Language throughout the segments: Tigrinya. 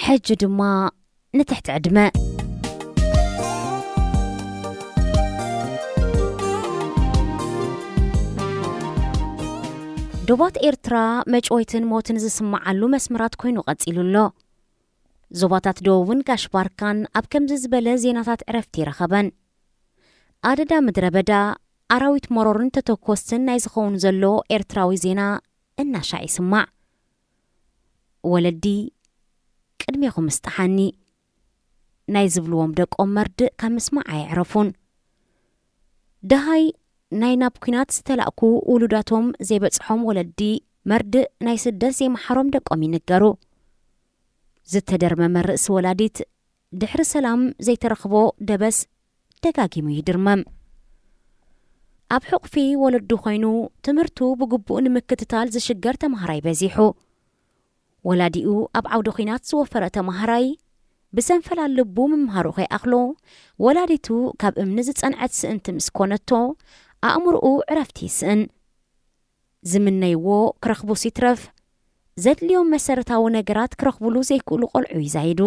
ሕጂ ድማ ንትሕቲ ዕድመ። ዶባት ኤርትራ መጭወይትን ሞትን ዝስምዓሉ መስመራት ኮይኑ ቀጺሉ ኣሎ። ዞባታት ደቡብን ጋሽ ባርካን ኣብ ከምዚ ዝበለ ዜናታት ዕረፍቲ ይረኸበን። ኣደዳ ምድረ በዳ፣ ኣራዊት መሮርን ተተኮስትን ናይ ዝኸውን ዘሎ ኤርትራዊ ዜና እናሻዕ ይስማዕ። ወለዲ ቅድሜኹም እስጥሓኒ ናይ ዝብልዎም ደቆም መርድእ ካብ ምስማዕ ኣየዕረፉን። ደሃይ ናይ ናብ ኲናት ዝተላእኩ ውሉዳቶም ዘይበጽሖም ወለዲ መርድእ ናይ ስደት ዘይመሓሮም ደቆም ይንገሩ። ዝተደርመመ ርእሲ ወላዲት ድሕሪ ሰላም ዘይተረኽቦ ደበስ ደጋጊሙ ይድርመም። ኣብ ሕቑፊ ወለዱ ኮይኑ ትምህርቱ ብግቡእ ንምክትታል ዝሽገር ተምሃራይ በዚሑ። ወላዲኡ ኣብ ዓውዲ ኲናት ዝወፈረ ተምሃራይ ብሰንፈላል ልቡ ምምሃሩ ከይኣኽሎ፣ ወላዲቱ ካብ እምኒ ዝጸንዐት ስእንቲ ምስ ኮነቶ፣ ኣእምሮኡ ዕረፍቲ ይስእን። ዝምነይዎ ክረኽቡስ ይትረፍ፣ ዘድልዮም መሰረታዊ ነገራት ክረኽቡሉ ዘይክእሉ ቆልዑ ይዛይዱ።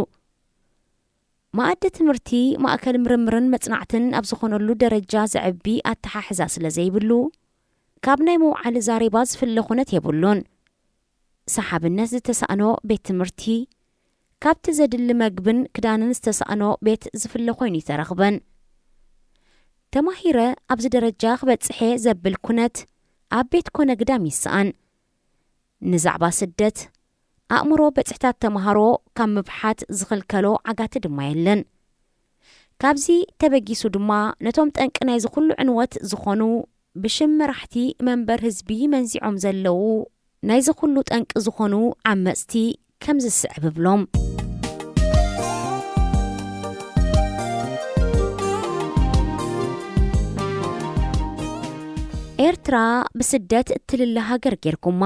መኣዲ ትምህርቲ ማእከል ምርምርን መጽናዕትን ኣብ ዝኾነሉ ደረጃ ዘዕቢ ኣተሓሕዛ ስለ ዘይብሉ፣ ካብ ናይ መውዓሊ ዛሬባ ዝፍለ ኩነት የብሉን። ሰሓብነት ዝተሳእኖ ቤት ትምህርቲ፣ ካብቲ ዘድሊ መግብን ክዳንን ዝተሳእኖ ቤት ዝፍለ ኮይኑ ይተረኽበን። ተማሂረ ኣብዚ ደረጃ ክበጽሐ ዘብል ኩነት ኣብ ቤት ኮነ ግዳም ይሰኣን። ንዛዕባ ስደት፣ ኣእምሮ በጽሕታት ተምሃሮ ካብ ምብሓት ዝኽልከሎ ዓጋቲ ድማ የለን። ካብዚ ተበጊሱ ድማ ነቶም ጠንቂ ናይዚ ኩሉ ዕንወት ዝኾኑ ብሽም መራሕቲ መንበር ህዝቢ መንዚዖም ዘለዉ ናይዚ ኩሉ ጠንቂ ዝኾኑ ዓመጽቲ ከም ዝስዕብ እብሎም። ኤርትራ ብስደት እትልለ ሃገር ጌርኩማ።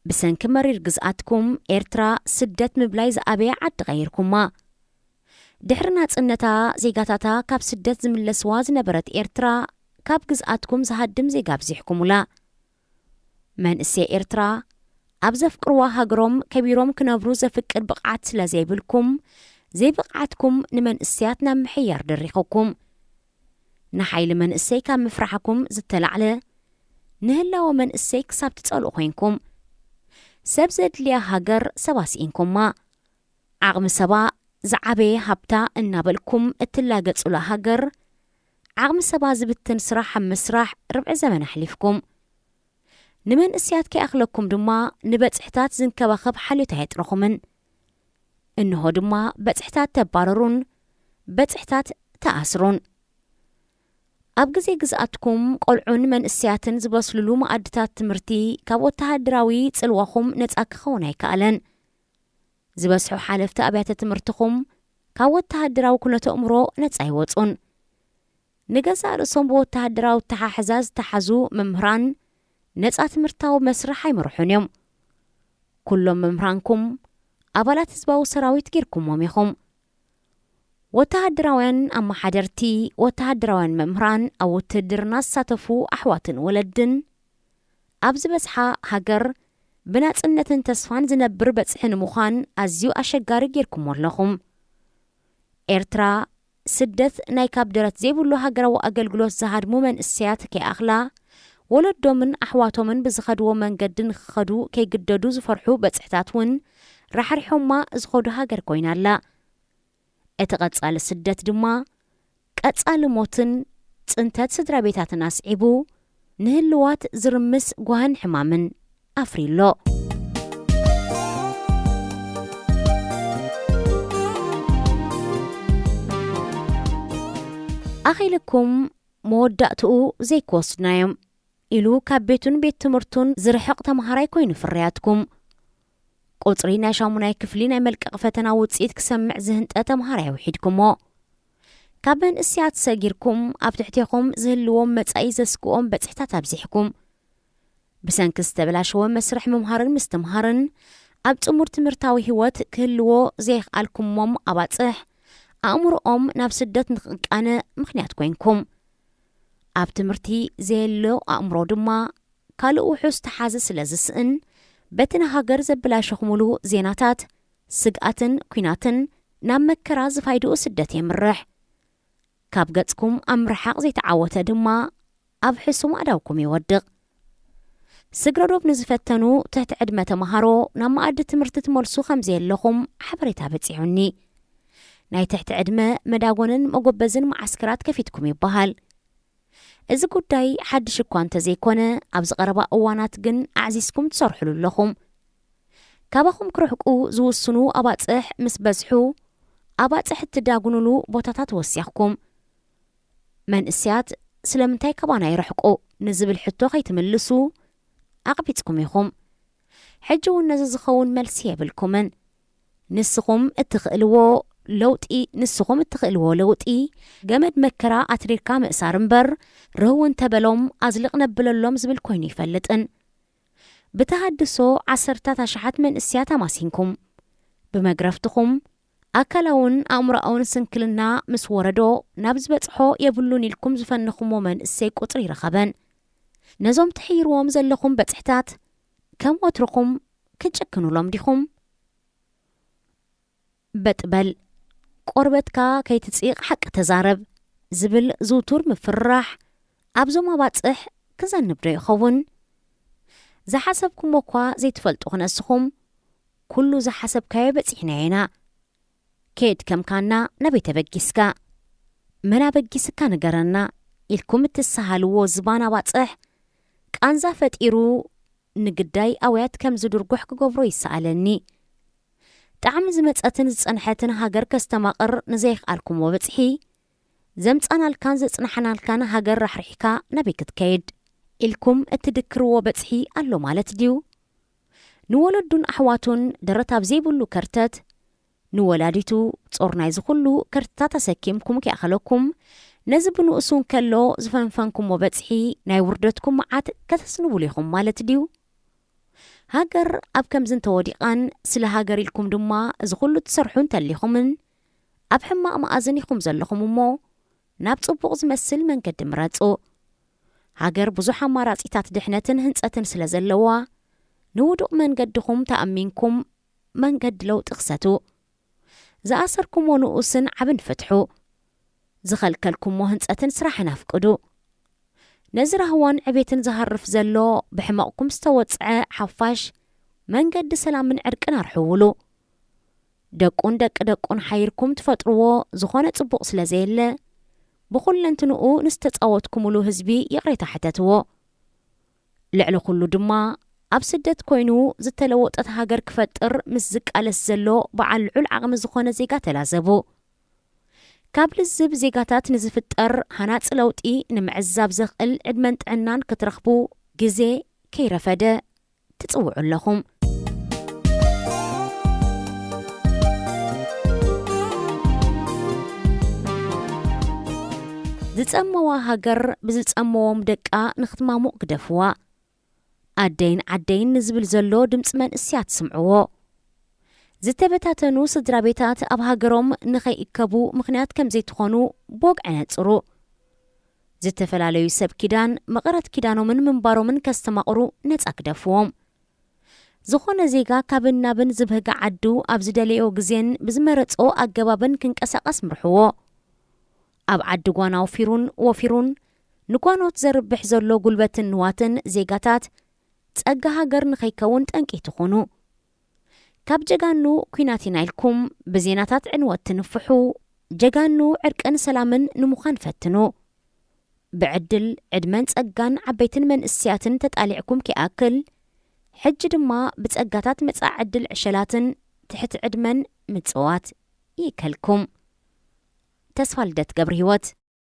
ብሰንኪ መሪር ግዝኣትኩም ኤርትራ ስደት ምብላይ ዝኣበየ ዓዲ ቀይርኩማ። ድሕሪ ናጽነታ ዜጋታታ ካብ ስደት ዝምለስዋ ዝነበረት ኤርትራ ካብ ግዝኣትኩም ዝሃድም ዜጋ ኣብዚሕኩሙላ። መንእሰይ ኤርትራ ኣብ ዘፍቅርዋ ሃገሮም ከቢሮም ክነብሩ ዘፍቅድ ብቕዓት ስለ ዘይብልኩም፣ ዘይብቕዓትኩም ንመንእሰያት ናብ ምሕያር ደሪኹኩም። ንሓይሊ መንእሰይ ካብ ምፍራሕኩም ዝተላዕለ፣ ንህላወ መንእሰይ ክሳብ ትጸልኡ ኮይንኩም። ሰብ ዘድልያ ሃገር ሰባ ስኢንኩማ። ዓቕሚ ሰባ ዝዓበየ ሃብታ እናበልኩም እትላገጹላ ሃገር፣ ዓቕሚ ሰባ ዝብትን ስራሕ ኣብ ምስራሕ ርብዒ ዘመን ኣሕሊፍኩም። ንመንእሰያት ከይኣኽለኩም ድማ ንበጽሕታት ዝንከባኸብ ሓልዮት ኣየጥረኹምን። እንሆ ድማ በጽሕታት ተባረሩን በጽሕታት ተኣስሩን። ኣብ ግዜ ግዝኣትኩም ቆልዑን መንእሰያትን ዝበስሉሉ መኣድታት ትምህርቲ ካብ ወተሃደራዊ ጽልዋኹም ነጻ ክኸውን ኣይከኣለን። ዝበዝሑ ሓለፍቲ ኣብያተ ትምህርትኹም ካብ ወተሃደራዊ ኩነተ ኣእምሮ ነጻ ኣይወጹን። ንገዛእ ርእሶም ብወተሃደራዊ ኣተሓሕዛ ዝተሓዙ መምህራን ነጻ ትምህርታዊ መስርሕ ኣይምርሑን እዮም። ኩሎም መምህራንኩም ኣባላት ህዝባዊ ሰራዊት ጌርኩሞም ኢኹም። ወተሃደራውያን ኣመሓደርቲ፣ ወተሃደራውያን መምህራን፣ ኣብ ውትድርና ዝሳተፉ ኣሕዋትን ወለድን፣ ኣብ ዝበዝሓ ሃገር ብናጽነትን ተስፋን ዝነብር በጽሒ ንምዃን ኣዝዩ ኣሸጋሪ ጌርኩሞ ኣለኹም። ኤርትራ ስደት ናይ ካብ ደረት ዘይብሉ ሃገራዊ ኣገልግሎት ዝሃድሙ መንእሰያት ከይኣኽላ፣ ወለዶምን ኣሕዋቶምን ብዝኸድዎ መንገዲ ንኽኸዱ ከይግደዱ ዝፈርሑ በጽሕታት እውን ራሕሪሖማ ዝኸዱ ሃገር ኮይና ኣላ። እቲ ቀጻሊ ስደት ድማ ቀጻሊ ሞትን ጽንተት ስድራ ቤታትን ኣስዒቡ፣ ንህልዋት ዝርምስ ጓህን ሕማምን ኣፍርዩ ኣሎ። ኣኺልኩም መወዳእትኡ ዘይክወስድናዮም ኢሉ ካብ ቤቱን ቤት ትምህርቱን ዝርሕቕ ተምሃራይ ኮይኑ ፍርያትኩም። ቁጽሪ ናይ ሻሙናይ ክፍሊ ናይ መልቀቒ ፈተና ውጽኢት ክሰምዕ ዝህንጠ ተምሃራይ ኣውሒድኩሞ። ካብ መንእሰያት ሰጊርኩም ኣብ ትሕቴኹም ዝህልዎም መጻኢ ዘስግኦም በጽሕታት ኣብዚሕኩም። ብሰንኪ ዝተበላሸወ መስርሕ ምምሃርን ምስትምሃርን ኣብ ጽሙር ትምህርታዊ ህይወት ክህልዎ ዘየኽኣልኩሞም ኣባጽሕ ኣእምሮኦም ናብ ስደት ንኽቃነ ምኽንያት ኮይንኩም። ኣብ ትምህርቲ ዘየሎ ኣእምሮ ድማ ካልእ ውሑስ ተሓዚ ስለ ዝስእን በቲ ንሃገር ዘበላሸኹምሉ ዜናታት ስግኣትን ኲናትን ናብ መከራ ዝፋይድኡ ስደት የምርሕ። ካብ ገጽኩም ኣብ ምርሓቕ ዘይተዓወተ ድማ ኣብ ሕሱም ኣእዳውኩም ይወድቕ። ስግረ ዶብ ንዝፈተኑ ትሕቲ ዕድመ ተምሃሮ ናብ መኣዲ ትምህርቲ ትመልሱ ከም ዘየለኹም ሓበሬታ በጺሑኒ። ናይ ትሕቲ ዕድመ መዳጎንን መጎበዝን መዓስከራት ከፊትኩም ይበሃል። እዚ ጉዳይ ሓድሽ እኳ እንተዘይኮነ፣ ኣብዚ ቀረባ እዋናት ግን ኣዕዚዝኩም ትሰርሕሉ ኣለኹም። ካባኹም ክርሕቁ ዝውስኑ ኣባጽሕ ምስ በዝሑ፣ ኣባጽሕ እትዳጉኑሉ ቦታታት ወሲኽኩም። መንእስያት ስለምንታይ ካባና ይርሕቁ ንዝብል ሕቶ ከይትምልሱ ኣቕቢጽኩም ኢኹም። ሕጂ እውን ነዚ ዝኸውን መልሲ የብልኩምን። ንስኹም እትኽእልዎ ለውጢ፣ ንስኹም እትኽእልዎ ለውጢ፣ ገመድ መከራ ኣትሪርካ ምእሳር እምበር፣ ርህው እንተበሎም ኣዝልቕ ነብለሎም ዝብል ኮይኑ ይፈልጥን። ብተሃድሶ ዓሰርታት ኣሽሓት መንእስያት ኣማሲንኩም። ብመግረፍትኹም፣ ኣካላውን ኣእምሮኣውን ስንክልና ምስ ወረዶ፣ ናብ ዝበጽሖ የብሉን ኢልኩም ዝፈነኹሞ መንእሰይ ቁጽሪ ይረኸበን። ነዞም ትሕይርዎም ዘለኹም በጽሕታት፣ ከም ወትርኹም ክትጭክኑሎም ዲኹም? በጥ በል፣ ቆርበትካ ከይትጽይቕ ሓቂ ተዛረብ ዝብል ዝውቱር ምፍርራሕ ኣብዞም ኣባጽሕ ክዘንብ ዶ ይኸውን? ዝሓሰብኩሞ እኳ ዘይትፈልጡ ክነስኹም፣ ኩሉ ዝሓሰብካዮ በጺሕናዮ ኢና። ከየድከምካና ናበይ ተበጊስካ? መን ኣበጊስካ ንገረና ኢልኩም እትሰሃልዎ ዝባን ኣባጽሕ ቃንዛ ፈጢሩ ንግዳይ ኣውያት ከም ዝድርጉሕ ክገብሮ ይሰኣለኒ። ጣዕሚ ዝመጸትን ዝጸንሐትን ሃገር ከስተማቕር ንዘይኽኣልኩሞ በጽሒ፣ ዘምጻናልካን ዘጽናሕናልካን ሃገር ራሕሪሕካ ናበይ ክትከይድ ኢልኩም እትድክርዎ በጽሒ ኣሎ ማለት ድዩ? ንወለዱን ኣሕዋቱን ደረት ኣብ ዘይብሉ ከርተት፣ ንወላዲቱ ጾር ናይዚ ኩሉ ከርትታት ኣሰኪምኩም ከይኣኸለኩም፣ ነዚ ብንኡሱ እንከሎ ዝፈንፈንኩሞ በጽሒ ናይ ውርደትኩም መዓት ከተስንቡሉ ኢኹም ማለት ድዩ? ሃገር ኣብ ከምዚ እንተወዲቓን ስለ ሃገር ኢልኩም ድማ እዚ ኩሉ ትሰርሑ እንተሊኹምን፣ ኣብ ሕማቕ መኣዝን ኢኹም ዘለኹም እሞ፣ ናብ ጽቡቕ ዝመስል መንገዲ ምረጹ። ሃገር ብዙሕ ኣማራጺታት ድሕነትን ህንጸትን ስለ ዘለዋ፣ ንውዱቕ መንገድኹም ተኣሚንኩም መንገዲ ለውጢ ክሰቱ። ዝኣሰርኩሞ ንኡስን ዓብን ፍትሑ። ዝኸልከልኩሞ ህንጸትን ስራሕን ኣፍቅዱ። ነዚ ራህዋን ዕቤትን ዝሃርፍ ዘሎ ብሕመቕኩም ዝተወጽዐ ሓፋሽ መንገዲ ሰላምን ዕርቅን ኣርሕውሉ። ደቁን ደቂ ደቁን ሓይርኩም ትፈጥርዎ ዝኾነ ጽቡቕ ስለ ዘየለ፣ ብኹለንትንኡ ንዝተጻወትኩምሉ ህዝቢ ይቕሬታ ሕተትዎ። ልዕሊ ኩሉ ድማ፣ ኣብ ስደት ኮይኑ ዝተለወጠት ሃገር ክፈጥር ምስ ዝቃለስ ዘሎ በዓል ልዑል ዓቕሚ ዝኾነ ዜጋ ተላዘቡ። ካብ ልዝብ ዜጋታት ንዝፍጠር ሃናጺ ለውጢ ንምዕዛብ ዘኽእል ዕድመን ጥዕናን ክትረኽቡ ግዜ ከይረፈደ ትጽውዑ ኣለኹም። ዝጸመዋ ሃገር ብዝጸመዎም ደቃ ንኽትማሙቕ ግደፍዋ። ኣደይን ዓደይን ንዝብል ዘሎ ድምፂ መንእስያት ስምዕዎ። ዝተበታተኑ ስድራ ቤታት ኣብ ሃገሮም ንኸይእከቡ ምኽንያት ከም ዘይትኾኑ ብወግዒ ነጽሩ። ዝተፈላለዩ ሰብ ኪዳን መቐረት ኪዳኖምን ምንባሮምን ከስተማቕሩ ነጻ ግደፍዎም። ዝኾነ ዜጋ ካብን ናብን ዝብህጋ ዓዱ ኣብ ዝደለዮ ግዜን ብዝመረጾ ኣገባብን ክንቀሳቐስ ምርሕዎ። ኣብ ዓዲ ጓና ወፊሩን ወፊሩን ንጓኖት ዘርብሕ ዘሎ ጉልበትን ንዋትን ዜጋታት ጸጋ ሃገር ንኸይከውን ጠንቂ ትኹኑ። ካብ ጀጋኑ ኲናት ኢና ኢልኩም ብዜናታት ዕንወት ትንፍሑ፣ ጀጋኑ ዕርቅን ሰላምን ንምዃን ፈትኑ። ብዕድል፣ ዕድመን ጸጋን ዓበይትን መንእስያትን ተጣሊዕኩም ከይኣክል፣ ሕጂ ድማ ብጸጋታት መጻኢ ዕድል ዕሸላትን ትሕቲ ዕድመን ምጽዋት ይእከልኩም። ተስፋ ልደት ገብረ ህይወት።